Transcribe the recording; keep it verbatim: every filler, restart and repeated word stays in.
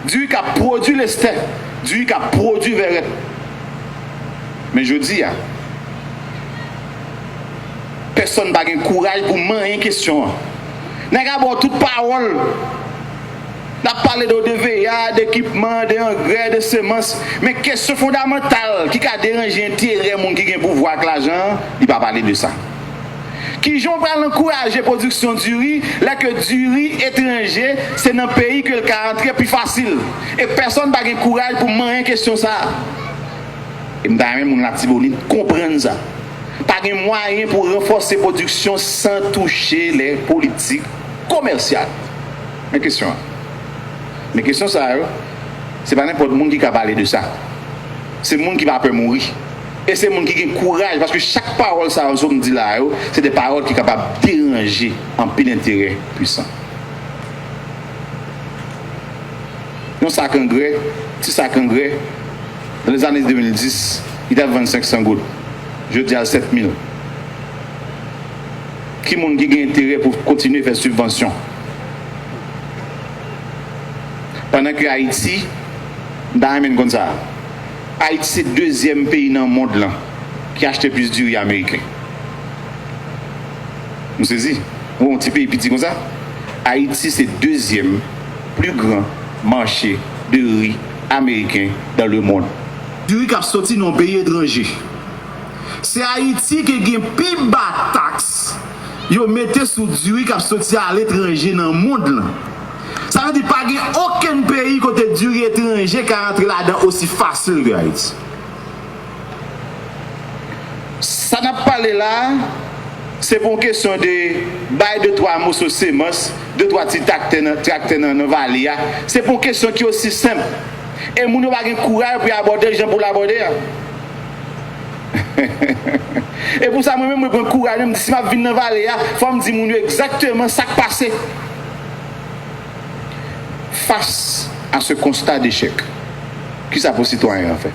Diri k ap pwodui lestè, diri k ap pwodui vèrèt. Men jodi a, pèsonn pa gen kouraj pou manyen kesyon an. Nèg ap ba w tout pawòl. L ap pale de, de V A, de ekipman, de angrè, de semans. Men kesyon fondamantal ki ka deranje enterè moun ki gen pouvwa ak lajan an, li pa pale de sa. Kijan w pral ankouraje pwodiksyon diri lè ke diri etranje se nan peyi ke l ka antre pi fasil? E pèsonn pa gen kouraj pou manyen kesyon sa a. E m ta renmen moun Latibonit konprann sa. Pa gen mwayen pou ranfòse pwodiksyon san touche lè politik komèsyal. Men kesyon an. Men kesyon sa yo, se pa nenpòt moun ki ka pale de sa. Se moun ki pa pè mouri. E se moun ki gen kouraj, paske chak pawòl sa yo m sot di la yo, se de pawòl ki kapab deranje anpil enterè pwisan. Yon sak angrè, ti sak angrè, nan lèzane de mil dis, li t ap vann senk san goud. Jodi a, l sèt mil. Ki moun ki gen enterè pou kontinye fè sibvansyon? Pandan ke Ayiti, m ta renmen n konn sa. Ayiti se dezyèm peyi nan mond lan ki achte plis diri ameriken. Nou sezi. Yon ti peyi piti konsa. Ayiti se dezyèm pli gran mache de ri ameriken dans le monde. Diri k ap soti nan yon peyi etranje. Se Ayiti ki gen pi ba taks yo mete sou diri k ap soti aletranje nan mond lan. Sa vle di pa gen okenn peyi kote diri etranje ka rantre ladan osi fasil ke Ayiti. Sa n ap pale la a, se pa yon kesyon de bay de twa moso semans, de twa ti traktè nan, traktè nan, nan vale a. Se pa yon kesyon ki osi senp. E moun yo pa gen kouraj pou y abòde l jan pou l abòde a. E pou sa, mwen menm, mwen pran kouraj, mwen di, si m ap vin nan vale a, fò m di moun yo egzakteman sa k pase. Face à ce constat d'échec, kisa pou sitwayen an fè?